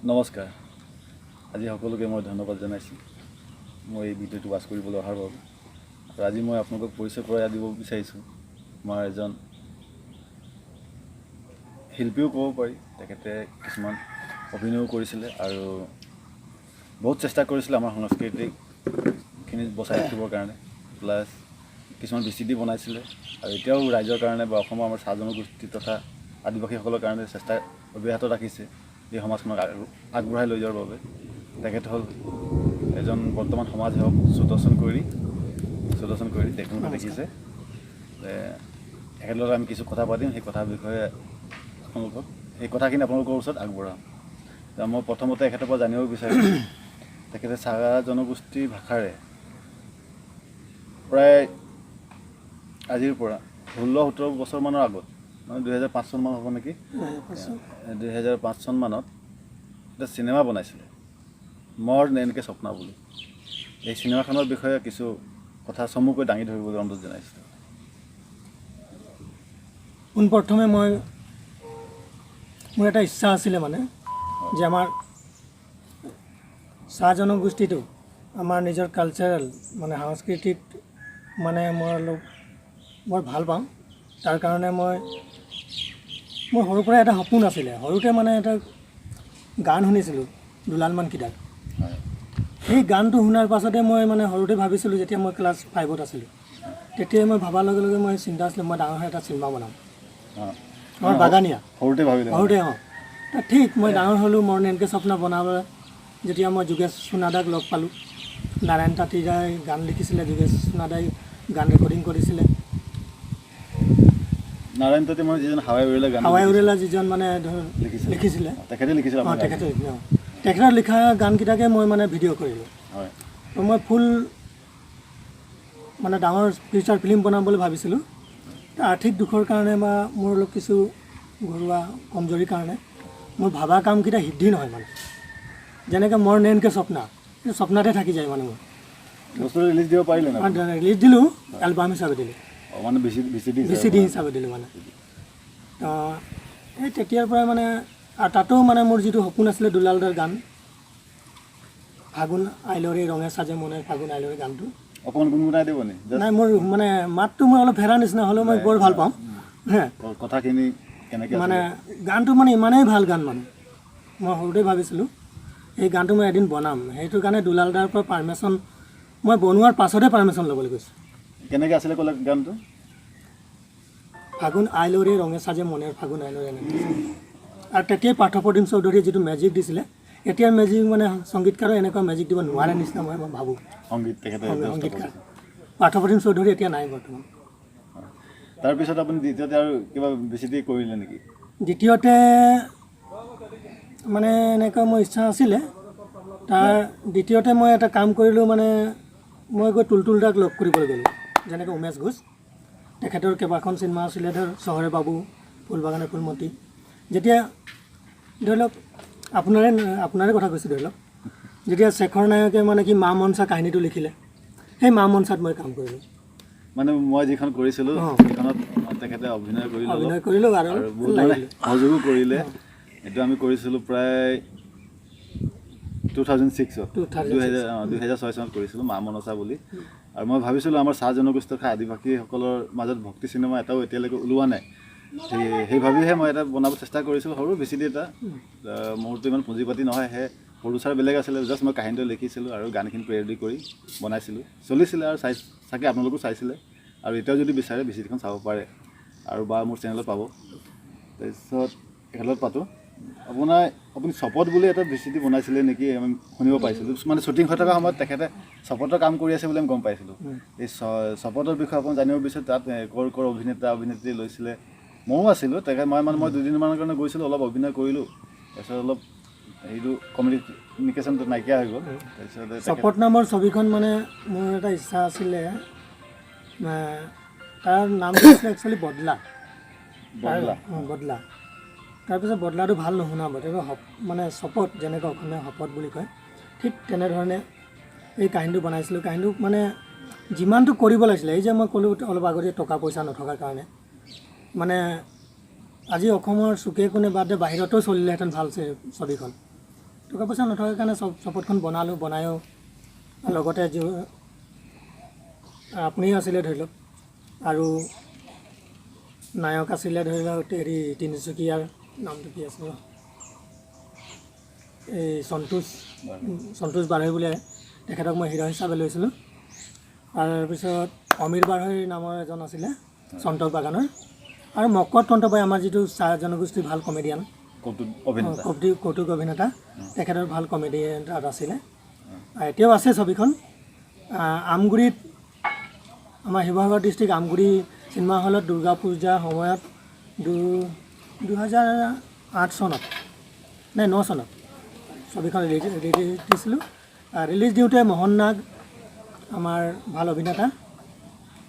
নমস্কাৰ। আজি সকলোকে মই ধন্যবাদ জনাইছোঁ মই এই ভিডিঅ'টো ৱাচ কৰিবলৈ অহাৰ বাবে। আৰু আজি মই আপোনালোকক পৰিচয় কৰাই দিব বিচাৰিছোঁ আমাৰ এজন শিল্পীও ক'ব পাৰি। তেখেতে কিছুমান অভিনয়ো কৰিছিলে আৰু বহুত চেষ্টা কৰিছিলে আমাৰ সংস্কৃতিকখিনি বচাই ৰাখিবৰ কাৰণে। প্লাছ কিছুমান ভিচিডি বনাইছিলে আৰু এতিয়াও ৰাইজৰ কাৰণে বা অসমৰ আমাৰ চাহ জনগোষ্ঠী তথা আদিবাসীসকলৰ কাৰণে চেষ্টা অব্যাহত ৰাখিছে এই সমাজখনক আগবঢ়াই লৈ যোৱাৰ বাবে। তেখেত হ'ল এজন বৰ্তমান সমাজ সেৱক সুদৰ্শন কৈৰী। সুদৰ্শন কৈৰী তেখেতলোকে দেখিছে। তেখেতৰ লগত আমি কিছু কথা পাতিম। সেই কথাৰ বিষয়ে আপোনালোকক, সেই কথাখিনি আপোনালোকৰ ওচৰত আগবঢ়াম। মই প্ৰথমতে এখেতৰ পৰা জানিব বিচাৰিম, তেখেতে চাহ জনগোষ্ঠীৰ ভাষাৰে প্ৰায় আজিৰ পৰা 16-17 বছৰমানৰ আগত, মানে 2005 চনমান হ'ব নেকি, 2005 চনমানত এটা চিনেমা বনাইছিলে মৰ নেনকে স্বপ্না বুলি। এই চিনেমাখনৰ বিষয়ে কিছু কথা চমুকৈ দাঙি ধৰিবলৈ অনুৰোধ জনাইছিলোঁ। পোনপ্ৰথমে মই মোৰ এটা ইচ্ছা আছিলে মানে যে আমাৰ চাহ জনগোষ্ঠীটো আমাৰ নিজৰ কালচাৰেল মানে সাংস্কৃতিক মানে মই অলপ বৰ ভাল পাওঁ। তাৰ কাৰণে মই মোৰ সৰুৰ পৰাই এটা সপোন আছিলে। সৰুতে মানে এটা গান শুনিছিলোঁ দুলাল মানকিদাৰ। সেই গানটো শুনাৰ পাছতে মই মানে সৰুতে ভাবিছিলোঁ, যেতিয়া মই ক্লাছ 5ত আছিলোঁ, তেতিয়াই মই ভবাৰ লগে লগে মই চিন্তা আছিলে, মই ডাঙৰ হৈ এটা চিনেমা বনাম। আমাৰ বাগানীয়া। সৰুতে ভাবিলে? সৰুতে, অঁ। ঠিক মই ডাঙৰ হ'লোঁ, মোৰ নেনকে স্বপ্ন বনাবলৈ যেতিয়া মই যোগেশ সোণাদাক লগ পালোঁ, নাৰায়ণ তাঁতীদাই গান লিখিছিলে, যোগেশ সোণাদাই গান ৰেকৰ্ডিং কৰিছিলে। নাৰায়ণ তাঁতী মানে যিজন হাৱাই উৰিলে গান হাৱাই উৰেলা যিজন মানে ধৰ লিখিছিলে। লিখিছিলে। তেখেতে লিখিছিলে? অঁ, তেখেতে, অঁ, তেখেতৰ লিখা গানকেইটাকে মই মানে ভিডিঅ' কৰিলোঁ। তো মই ফুল মানে ডাঙৰ ফিচাৰ ফিল্ম বনাম বুলি ভাবিছিলোঁ। আৰ্থিক দুখৰ কাৰণে বা মোৰ অলপ কিছু ঘৰুৱা কমজোৰিৰ কাৰণে মোৰ ভাবা কামকেইটা সিদ্ধি নহয়। মানে যেনেকৈ মোৰ নেনকে স্বপ্না, এই স্বপ্নাতে থাকি যায় মানে মোৰ। বস্তুটো ৰিলিজ দিব পাৰিলে ন? ৰিলিজ দিলোঁ, এলবাম হিচাপে দিলোঁ। অঁ, মানে ভিচিডি? ভিচিডি হিচাপে দিলোঁ। মানে তো এই তেতিয়াৰ পৰাই মানে আৰু তাতো মানে মোৰ যিটো সপোন আছিলে দুলালদাৰ গান ফাগুন আইলৰে ৰঙে সাজে মনে ফাগুন আইলৰে গানটো। অকণমান গুণগুণাই দিব নি? নাই, মোৰ মানে মাতটো মই অলপ ফেৰা নিচিনা হ'লেও মই বৰ ভাল পাওঁ হে। কথাখিনি কেনেকৈ? মানে গানটো মানে ইমানেই ভাল গান, মানে মই সৰুতে ভাবিছিলোঁ এই গানটো মই এদিন বনাম। সেইটো কাৰণে দুলালদাৰ পৰা পাৰ্মিশ্যন মই বনোৱাৰ পাছতহে পাৰ্মিশ্যন ল'বলৈ গৈছোঁ। কেনেকৈ আছিলে ক'লে গানটো? ফাগুন আইলৰে ৰঙে সাজে মনেৰ ফাগুন আইলৰে এনেকৈ। আৰু তেতিয়াই পাৰ্থপ্ৰতিম চৌধুৰীয়ে যিটো মেজিক দিছিলে, এতিয়াৰ মেজিক মানে সংগীতকাৰে এনেকুৱা মেজিক দিব নোৱাৰে নিচিনা মই ভাবোঁ। সংগীত তেখেতে ব্যৱস্থা সংগীতকাৰ কৰিছে। পাৰ্থপ্ৰতিম চৌধুৰী এতিয়া নাই বৰ্তমান। তাৰপিছত আপুনি দ্বিতীয়তে আৰু কিবা ভিচিডি কৰিলে নেকি? দ্বিতীয়তে মানে এনেকুৱা মোৰ ইচ্ছা আছিলে। তাৰ দ্বিতীয়তে মই এটা কাম কৰিলোঁ, মানে মই গৈ তুলতুল দাক লগ কৰিবলৈ গ'লোঁ। যেনেকৈ উমেশ ঘোষ, তেখেতৰ কেইবাখন চিনেমা আছিলে, ধৰ চহৰে বাবু, ফুলবাগানৰ ফুলমতী। যেতিয়া ধৰি লওক আপোনাৰে আপোনাৰে কথা কৈছোঁ, ধৰি লওক যেতিয়া শেখৰ নায়কে মানে কি মা মনসা কাহিনীটো লিখিলে, সেই মা মনসাত মই কাম কৰিলোঁ। মানে মই যিখন কৰিছিলোঁ, সেইখনত তেখেতে অভিনয় কৰিলে অলপ। অভিনয় কৰিলোঁ আৰু আৰু বহুত মানে লাগিলোঁ। সহযোগো কৰিলে। এইটো আমি কৰিছিলোঁ প্ৰায় 2006ত। 2006। 2006 চনত কৰিছিলোঁ মা মনসা বুলি। আৰু মই ভাবিছিলোঁ আমাৰ চাহ জনগোষ্ঠী তথা আদিবাসীসকলৰ মাজত ভক্তি চিনেমা এটাও এতিয়ালৈকে ওলোৱা নাই। সেই ভাবিহে মই এটা বনাব চেষ্টা কৰিছিলোঁ, সৰু ভিচিডি এটা। মোৰতো ইমান পুঁজি পাতি নহয়, সেই প্ৰডিউচাৰ বেলেগ আছিলে। জাষ্ট মই কাহিনীটো লিখিছিলোঁ আৰু গানখিনি পেৰডি কৰি বনাইছিলোঁ, চলিছিলে আৰু চাই চাগে আপোনালোকো চাইছিলে। আৰু এতিয়াও যদি বিচাৰে ভিচিডিখন চাব পাৰে আৰু বা মোৰ চেনেলত পাব। তাৰপিছত এখেলত পাতোঁ আপোনাৰ, আপুনি চপত বুলি এটা ভিচিডি বনাইছিলে নেকি, আমি শুনিব পাইছিলোঁ। মানে শ্বুটিং হৈ থকা সময়ত তেখেতে চপতৰ কাম কৰি আছে বুলি আমি গম পাইছিলোঁ। এই চপতৰ বিষয়ে আপুনি জানিব বিচাৰোঁ, তাত ক'ৰ ক'ৰ অভিনেতা অভিনেত্ৰী লৈছিলে? ময়ো আছিলোঁ তেখেত, মই মানে মই দুদিনমানৰ কাৰণে গৈছিলোঁ, অলপ অভিনয় কৰিলোঁ, তাৰপিছত অলপ হেৰিটো কমিউনিকেশ্যনটো নাইকিয়া হৈ গ'ল। তাৰপিছত তেখেত চপত নামৰ ছবিখন মানে মোৰ এটা ইচ্ছা আছিলে, তাৰ নামটো আছিলে একচুৱেলি বদলা। বদলা। অঁ, বদলা। তাৰপিছত বদলাটো ভাল নুশুনাব, তাৰপিছত মানে চপত যেনেকৈ অসমীয়া শপত বুলি কয়, ঠিক তেনেধৰণে এই কাহিনীটো বনাইছিলোঁ। কাহিনীটো মানে যিমানটো কৰিব লাগিছিলে, এই যে মই ক'লোঁ অলপ আগতে টকা পইচা নথকাৰ কাৰণে মানে আজি অসমৰ চুকে কোণে বাদে বাহিৰতো চলিলেহেঁতেন ভাল ছবিখন। টকা পইচা নথকাৰ কাৰণে চপতখন বনালোঁ, বনায়ো লগতে আপুনিও আছিলে ধৰি লওক, আৰু নায়ক আছিলে ধৰি লওক হেৰি তিনিচুকীয়াৰ নামটো কি আছিলে, এই সন্তোষ সন্তোষ বাঢ়ৈ বুলি, তেখেতক মই হিৰ' হিচাপে লৈছিলোঁ। তাৰপিছত অমীৰ বাঢ়ৈ নামৰ এজন আছিলে সন্তক বাগানৰ, আৰু মকৰত তন্তবাই আমাৰ যিটো চাহ জনগোষ্ঠীৰ ভাল কমেডিয়ান, কৌতুক অভিনেতা, কৌতুক অভিনেতা, তেখেতৰ ভাল কমেডিয়ান তাত আছিলে, এতিয়াও আছে ছবিখন। আমগুৰিত আমাৰ শিৱসাগৰ ডিষ্ট্ৰিক্ট আমগুৰি চিনেমা হলত দুৰ্গা পূজাৰ সময়ত 2008 চনত নে 9 চনত ছবিখন ৰিলিজ দিছিলোঁ। ৰিলিজ দিওঁতে মোহন নাগ আমাৰ ভাল অভিনেতা,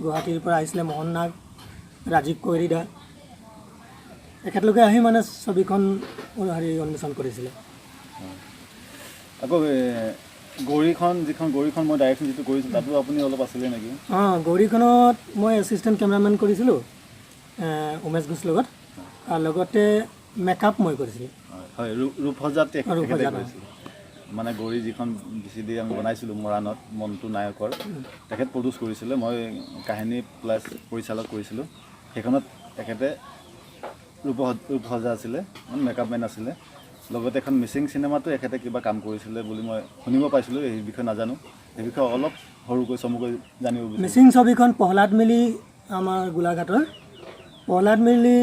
গুৱাহাটীৰ পৰা আহিছিলে মোহন নাগ, ৰাজীৱ কৈৰীদা, তেখেতলোকে আহি মানে ছবিখন হেৰি উন্মোচন কৰিছিলে। আকৌ গৌৰীখন, যিখন গৌৰীখন মই ডাইৰেকশ্যন যিটো কৰিছিলোঁ, তাতো আপুনি অলপ আছিলে নেকি? অঁ, গৌৰীখনত মই এছিষ্টেণ্ট কেমেৰামেন কৰিছিলোঁ উমেশ ঘোষ লগত, আৰু লগতে মেকআপ মই কৰিছিলোঁ। হয়, ৰূপসজ্জাত তেখেতে ৰূপসজ্জাত, কৰিছিলে। মানে গৌৰী যিখন ভিচিডি আমি বনাইছিলোঁ মৰাণত, মন্টু নায়কৰ, তেখেত প্ৰডিউচ কৰিছিলে, মই কাহিনী প্লাছ পৰিচালক কৰিছিলোঁ। সেইখনত তেখেতে ৰূপসজ্জা আছিলে, মানে মেকআপ মেন আছিলে। লগতে এখন মিচিং চিনেমাতো এখেতে কিবা কাম কৰিছিলে বুলি মই শুনিব পাইছিলোঁ, এই বিষয়ে নাজানো, সেই বিষয়ে অলপ সৰুকৈ চমুকৈ জানিব বিচাৰিছোঁ। মিচিং ছবিখন প্ৰহ্লাদ মিলি, আমাৰ গোলাঘাটৰ প্ৰহ্লাদ মিলি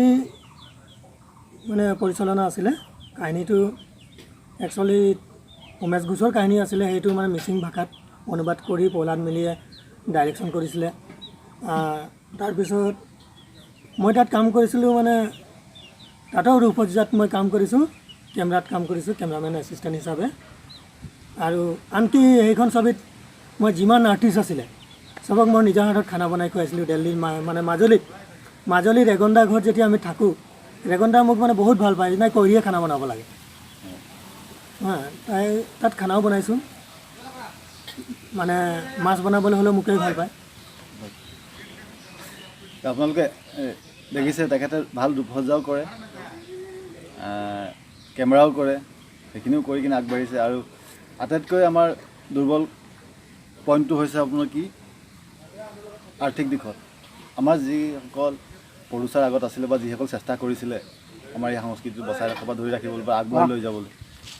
মানে পৰিচালনা আছিলে। কাহিনীটো একচুৱেলি উমেশ ঘোষৰ কাহিনী আছিলে, সেইটো মানে মিচিং ভাষাত অনুবাদ কৰি প্ৰহ্লাদ মিলিয়ে ডাইৰেকশ্যন কৰিছিলে। তাৰপিছত মই তাত কাম কৰিছিলোঁ, মানে তাতো ৰূপসজ্জাত মই কাম কৰিছোঁ, কেমেৰাত কাম কৰিছোঁ, কেমেৰামেন এছিষ্টেণ্ট হিচাপে। আৰু আনকি সেইখন ছবিত মই যিমান আৰ্টিষ্ট আছিলে চবক মই নিজৰ হাতত খানা বনাই খুৱাইছিলোঁ। দিল্লীৰ মানে মাজুলীৰ ৰেগন্দা ঘৰত যেতিয়া আমি থাকোঁ, ৰেগন্দা মোক মানে বহুত ভাল পায়, নাই কৈৰিয়ে খানা বনাব লাগে। হা, তাই তাত খানাও বনাইছোঁ, মানে মাছ বনাবলৈ হ'লেও মোকেই ভাল পায়। আপোনালোকে দেখিছে তেখেতে ভাল ৰূপসজ্জাও কৰে, কেমেৰাও কৰে, সেইখিনিও কৰি কিনে আগবাঢ়িছে। আৰু আটাইতকৈ আমাৰ দুৰ্বল পইণ্টটো হৈছে আপোনাৰ কি, আৰ্থিক দিশত আমাৰ যিসকল প্ৰডিউচাৰ আগত আছিলে বা যিসকল চেষ্টা কৰিছিলে আমাৰ এই সংস্কৃতিটো বচাই ৰখা বা ধৰি ৰাখিবলৈ বা আগবঢ়াই লৈ যাবলৈ,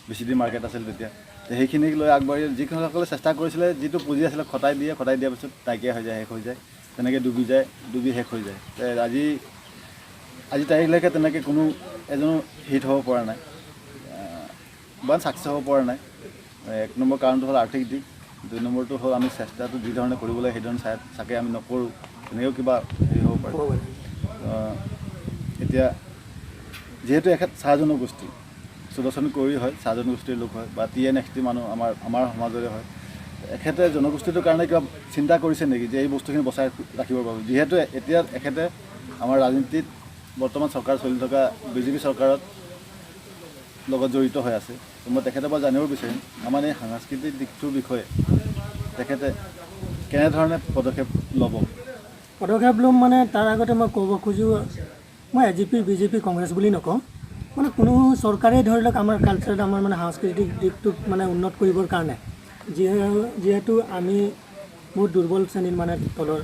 ভিচিডি মাৰ্কেট আছিল তেতিয়া, সেইখিনিক লৈ আগবাঢ়ি যিসকলে চেষ্টা কৰিছিলে, যিটো পুঁজি আছিলে খটাই দিয়ে, খটাই দিয়াৰ পিছত নাইকিয়া হৈ যায়, শেষ হৈ যায়, তেনেকৈ ডুবি যায়, ডুবি শেষ হৈ যায়। আজি তাৰিখলৈকে তেনেকৈ কোনো এজনো হিট হ'ব পৰা নাই বা ছাকচেছ হ'ব পৰা নাই। এক নম্বৰ কাৰণটো হ'ল আৰ্থিক দিশ, দুই নম্বৰটো হ'ল আমি চেষ্টাটো যি ধৰণে কৰিব লাগে সেই ধৰণে চাগে আমি নকৰোঁ, তেনেকৈও কিবা হেৰি হ'ব পাৰে। এতিয়া যিহেতু এখেত চাহ জনগোষ্ঠী, সুদৰ্শন কৈৰী হয়, চাহ জনগোষ্ঠীৰ লোক হয় বা টি এন এক্স টি মানুহ আমাৰ সমাজৰে হয়, এখেতে জনগোষ্ঠীটোৰ কাৰণে কিবা চিন্তা কৰিছে নেকি যে এই বস্তুখিনি বচাই ৰাখিবৰ বাবে? যিহেতু এতিয়া এখেতে আমাৰ ৰাজনীতিত বৰ্তমান চৰকাৰ চলি থকা বিজেপি চৰকাৰত লগত জড়িত হৈ আছে, মই তেখেতৰ পৰা জানিব বিচাৰিম আমাৰ এই সাংস্কৃতিক দিশটোৰ বিষয়ে তেখেতে কেনেধৰণে পদক্ষেপ ল'ব? পদক্ষেপ ল'ম মানে তাৰ আগতে মই ক'ব খোজোঁ, মই A G P, B J P, Congress বুলি নকওঁ, মানে কোনো চৰকাৰেই ধৰি লওক আমাৰ কালচাৰত, আমাৰ মানে সাংস্কৃতিক দিশটোক মানে উন্নত কৰিবৰ কাৰণে, যিহেতু আমি বহুত দুৰ্বল শ্ৰেণীৰ মানে তলৰ,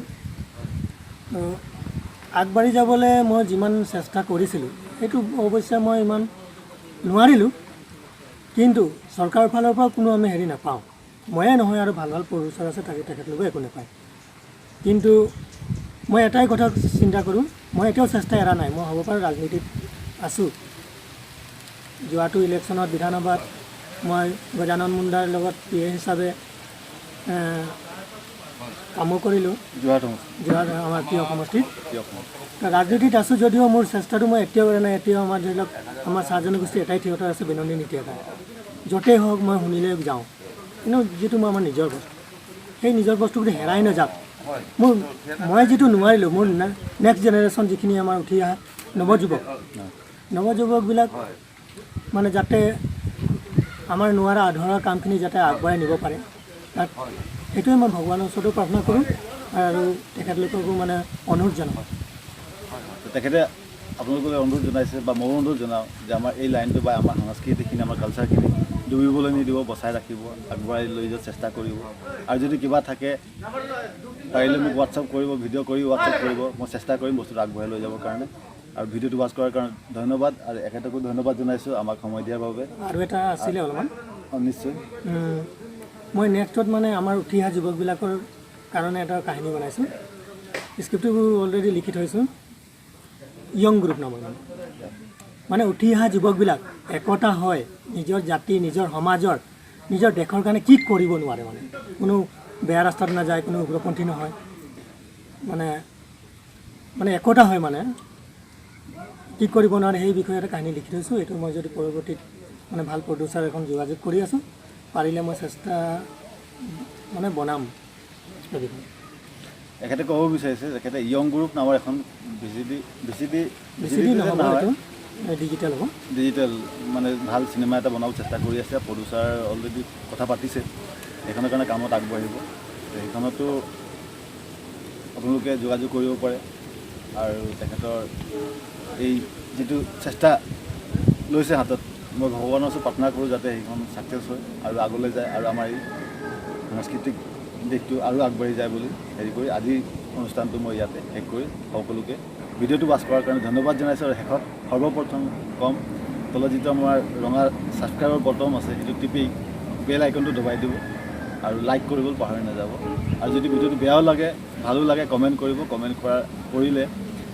আগবাঢ়ি যাবলৈ মই যিমান চেষ্টা কৰিছিলোঁ সেইটো অৱশ্যে মই ইমান নোৱাৰিলোঁ, কিন্তু চৰকাৰৰ ফালৰ পৰা কোনো আমি হেৰি নাপাওঁ, ময়ে নহয় আৰু ভাল ভাল প্ৰডিউচাৰ আছে তাকে তেখেতলোকেও একো নাপায়। কিন্তু মই এটাই কথা চিন্তা কৰোঁ, মই এতিয়াও চেষ্টা এৰা নাই, মই হ'ব পাৰোঁ ৰাজনীতিত আছোঁ, যোৱাটো ইলেকশ্যনত বিধানসভাত মই গজানন মুণ্ডাৰ লগত পি এ হিচাপে কামো কৰিলোঁ, যোৰহাট আমাৰ প্ৰিয় সমষ্টিত। ৰাজনীতিত আছোঁ যদিও মোৰ চেষ্টাটো মই এতিয়াও এৰা নাই। এতিয়াও আমাৰ ধৰি লওক আমাৰ চাহ জনগোষ্ঠীৰ এটাই থিয়েটাৰ আছে, বিনন্দিনী থিয়েটাৰ, য'তেই হওক মই শুনিলে যাওঁ, কিন্তু যিটো মই আমাৰ নিজৰ বস্তু, সেই নিজৰ বস্তুটো হেৰাই নাযাওক। মই যিটো নোৱাৰিলোঁ, মোৰ নেক্সট জেনেৰেশ্যন যিখিনি আমাৰ উঠি অহা নৱযুৱকবিলাক মানে যাতে আমাৰ নোৱাৰা আধৰুৱা কামখিনি যাতে আগবঢ়াই নিব পাৰে, তাত সেইটোৱে মই ভগৱানৰ ওচৰতো প্ৰাৰ্থনা কৰোঁ আৰু তেখেতলোককো মানে অনুৰোধ জনাওঁ। তেখেতে আপোনালোকলৈ অনুৰোধ জনাইছে বা ময়ো অনুৰোধ জনাওঁ যে আমাৰ এই লাইনটো বা আমাৰ সাংস্কৃতিকখিনি, আমাৰ কালচাৰখিনি ডুবিবলৈ নিদিব, বচাই ৰাখিব, আগবঢ়াই লৈ যোৱাৰ চেষ্টা কৰিব। আৰু যদি কিবা থাকে পাৰিলে মোক হোৱাটছআপ কৰিব, ভিডিঅ' কৰি হোৱাটছআপ কৰিব, মই চেষ্টা কৰিম বস্তুটো আগবঢ়াই লৈ যাবৰ কাৰণে। আৰু ভিডিঅ'টো ৱাচ কৰাৰ কাৰণে ধন্যবাদ, আৰু এখেতকো ধন্যবাদ জনাইছোঁ আমাক সময় দিয়াৰ বাবে। আৰু এটা আছিলে অলপমান। অঁ, নিশ্চয়। মই নেক্সটত মানে আমাৰ উঠি অহা যুৱকবিলাকৰ কাৰণে এটা কাহিনী বনাইছোঁ, স্ক্ৰিপ্টটো অলৰেডি লিখি থৈছোঁ, য়ং গ্ৰুপ নামৰ। মানে মানে উঠি অহা যুৱকবিলাক একতা হয় নিজৰ জাতি, নিজৰ সমাজৰ, নিজৰ দেশৰ কাৰণে কি কৰিব নোৱাৰে, মানে কোনো বেয়া ৰাস্তাত নাযায়, কোনো উগ্ৰপন্থী নহয়, মানে মানে একতা হয়, মানে কি কৰিব নোৱাৰে সেই বিষয়ে এটা কাহিনী লিখি থৈছোঁ। এইটো মই যদি পৰৱৰ্তীত মানে ভাল প্ৰডিউচাৰ এখন যোগাযোগ কৰি আছোঁ, পাৰিলে মই চেষ্টা মানে বনাম সেই বিষয়ে। এখেতে ক'ব বিচাৰিছে, তেখেতে য়ং গ্ৰুপ নামৰ এখন ভিচিডি ভিচিডি বেছি নহ'ব, এইটো ডিজিটেল হ'ব। ডিজিটেল মানে ভাল চিনেমা এটা বনাব চেষ্টা কৰি আছে, প্ৰডিউচাৰ অলৰেডি কথা পাতিছে, সেইখনৰ কাৰণে কামত আগবাঢ়িব। সেইখনতো আপোনালোকে যোগাযোগ কৰিব পাৰে। আৰু তেখেতৰ এই যিটো চেষ্টা লৈছে হাতত, মই ভগৱানৰ ওচৰত প্ৰাৰ্থনা কৰোঁ যাতে সেইখন ছাকচেছ হয় আৰু আগলৈ যায় আৰু আমাৰ এই সাংস্কৃতিক দিশটো আৰু আগবাঢ়ি যায় বুলি হেৰি কৰি আজিৰ অনুষ্ঠানটো মই ইয়াতে শেষ কৰি সকলোকে ভিডিঅ'টো ৱাচ কৰাৰ কাৰণে ধন্যবাদ জনাইছোঁ। আৰু শেষত সৰ্বপ্ৰথম ক'ম, তলত যিটো আমাৰ ৰঙা ছাবস্ক্ৰাইবৰ বটন আছে সেইটো টিপি বেল আইকনটো দবাই দিব আৰু লাইক কৰিবলৈ পাহৰি নাযাব। আৰু যদি ভিডিঅ'টো বেয়াও লাগে ভালো লাগে কমেণ্ট কৰিব, কমেণ্ট কৰিলে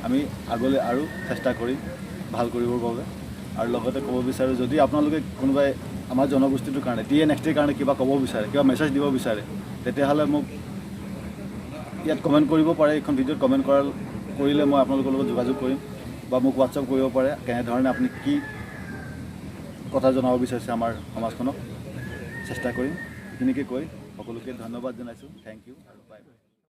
আমি আগলৈ আৰু চেষ্টা কৰিম ভাল কৰিবৰ বাবে। আৰু লগতে ক'ব বিচাৰোঁ, যদি আপোনালোকে কোনোবাই আমাৰ জনগোষ্ঠীটোৰ কাৰণে TNXTৰ কাৰণে কিবা ক'ব বিচাৰে, কিবা মেছেজ দিব বিচাৰে, তেতিয়াহ'লে মোক ইয়াত কমেণ্ট কৰিব পাৰে। এইখন ভিডিঅ'ত কমেণ্ট কৰিলে মই আপোনালোকৰ লগত যোগাযোগ কৰিম বা মোক হোৱাটছআপ কৰিব পাৰে কেনেধৰণে আপুনি কি কথা জনাব বিচাৰিছে আমাৰ সমাজখনক, চেষ্টা কৰিম। এইখিনিকে কৈ সকলোকে ধন্যবাদ জনাইছোঁ। Thank U আৰু বাই বাই।